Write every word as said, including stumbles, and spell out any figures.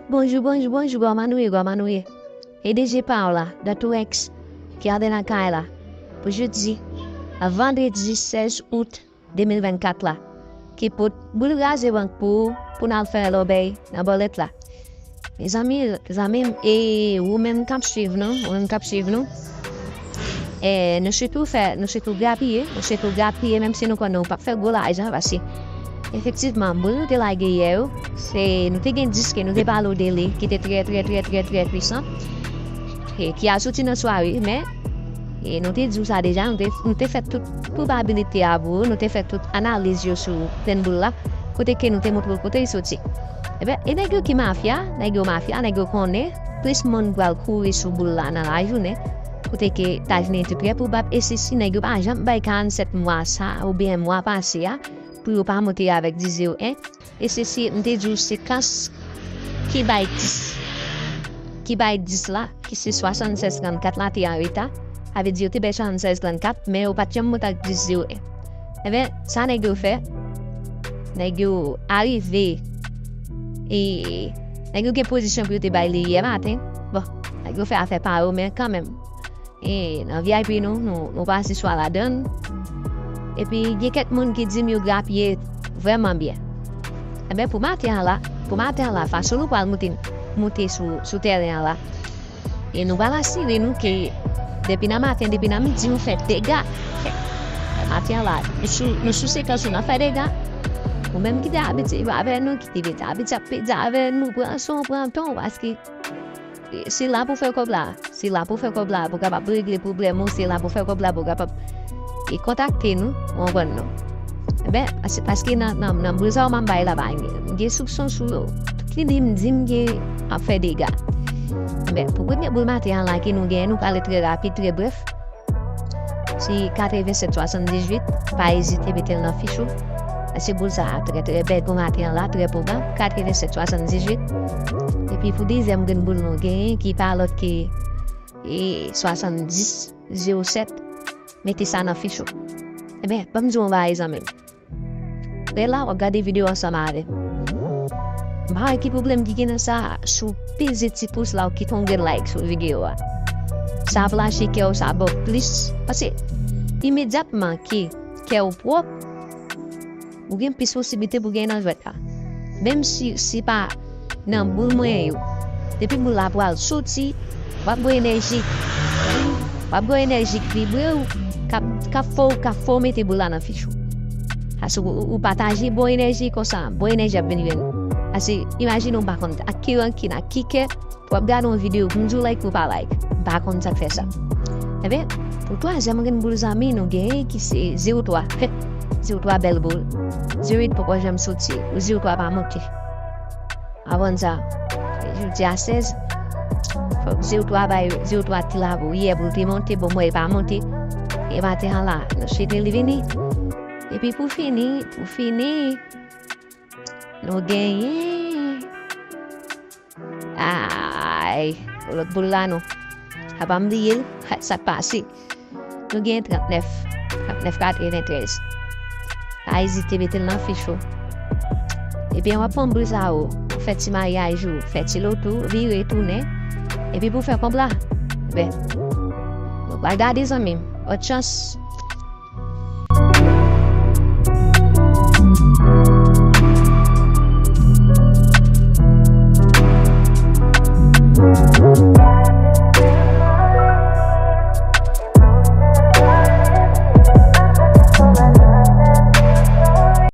Bonjou, bonjou, bonjou, kòman nou ye, kòman nou ye? E D J pa w la, Dòkta Rex, ki antre nan kay la. Pou jodi, vandredi sèz out de mil vennkat la, ki pot boul raze bank pou, pou n al fè lòbèy nan bòlèt la. Mezanmi, zanmi m, e ou menm k ap swiv nou, ou menm k ap swiv nou, e nou sitou fè, nou sitou grapiye, nou sitou grapiye, menm si nou konnen ou p ap fè gwo lajan, paske efektivman, boul nou te lage yè yo, se, nou te gen dis ke nou te pale w de li, ki te trè, trè, trè, trè, trè pwisan, e ki al soti nan sware, men, e nou te di w sa deja, nou te, nou te fè tout pwobabilite a pou ou, nou te fè tout analiz yo sou grenn boul la, kote ke nou te montre w kote l soti. Ebyen, e nèg yo ki mafya, nèg yo mafya, nèg yo konnen, plis moun pral kouri sou boul la nan lajounen, kote ke ta vini te trè pwobab, e se si nèg yo pa janm bay karannsèt mwa sa, oubyen mwa pase a, pou yo pa monte avèk dis zewo en, e se si m te di w sekans ki bay dis, ki bay dis la, ki se swasannsèz trannkat la te an reta, sa vle di yo te bay swasannsèz trannkat, men yo pa t janm monte ak dis zewo en. Ebyen, sa nèg yo fè, nèg yo arive, e nèg yo gen pozisyon pou yo te bay li yè maten. Bon, nèg yo fè afè pa yo, men kanmenm, e nan V I P nou, nou, nou pase swa ladan l. Epi, gen kèk moun ki di m yo grapiye vrèman byen. Ebyen, pou maten an la, pou maten an la, fason nou pral moute, moute sou, sou tèren an la, e nou pral asire nou ke depi nan maten, depi nan midi, nou fè dega. Maten an la, nou sou, nou sou sekans nou nan fè dega. Ou menm ki te abitye jwe avè nou, ki te abitye ap pedi avè nou, pran son, pran ton, paske se la pou fè kòb la. Se la pou fè kòb la, pou kapab regle pwoblèm ou, se la pou fè kòb la, pou kapab e kontakte nou, ou konprann nou. Ebyen, se paske nan, nan, nan boul sa yo m ap bay la, ba, m gen soupson sou yo. Tout lide m di m gen ap fè dega. Ebyen, pou premye boul maten an la ke nou genyen, nou prale trè rapid, trè brèf. Se katrevennsèt swasanndizuit, pa ezite mete l nan fich ou. Paske boul sa a trè, trè bèl pou maten an la, trè pwobab, katrevennsèt swasanndizuit. Epi pou dezyèm grenn boul nou genyen, ki pa lòt ke, e, swasanndis zewo sèt, mete sa nan fich ou. Ebyen, ban m di w yon bagay, zanmi m. Lè la, w ap gade videyo ansanm avè m. M pa wè ki pwoblèm ki gen nan sa, si w peze ti pous la, w kite yon grenn like sou videyo a. Sa ap lache kè w, sa ap ba w plis. Paske, imedyatman ke kè w pwòp, ou gen plis posiblite pou w gen nan jwèt la. Menm si, si pa nan boul mwen yo. Depi boul la pral soti, w ap gen enèji. W ap gen enèji k vibre w, k ap, k ap fè w, k ap fè w mete boul la nan fich ou. Paske ou, ou pataje bon enèji konsa, bon enèji ap vin jwenn ou. Paske imajine w pa konn ak ki rankin, ak ki kè, w ap gade yon videyo, pou m di w like ou pa like. M pa konn sa k fè sa. Ebyen, pou twazyèm grenn boul zanmi nou genyen ki se zewo twa. Zewo twa bèl boul. Zewo uit poko janm soti. Zewo twa pa monte. Aprann sa. Jodi a sèz. Fòk zewo twa bay, zewo twa ti lave w yè pou l te monte, bon, mwen, e pa monte. E maten an la, nou swete li vini. Epi pou fini, pou fini, nou genyen. Ay, lòt boul la non. A pa m bliye l, sa k pase. Nou gen trannèf, trannèf katreventrèz. Pa ezite mete l nan fich ou. Ebyen, w ap pran boul sa yo, ou fè ti maryaj ou, fè ti loto, vire, tounen. Epi pou fè kòb la, ben, nou pral gade zanmi m. Lòt chans,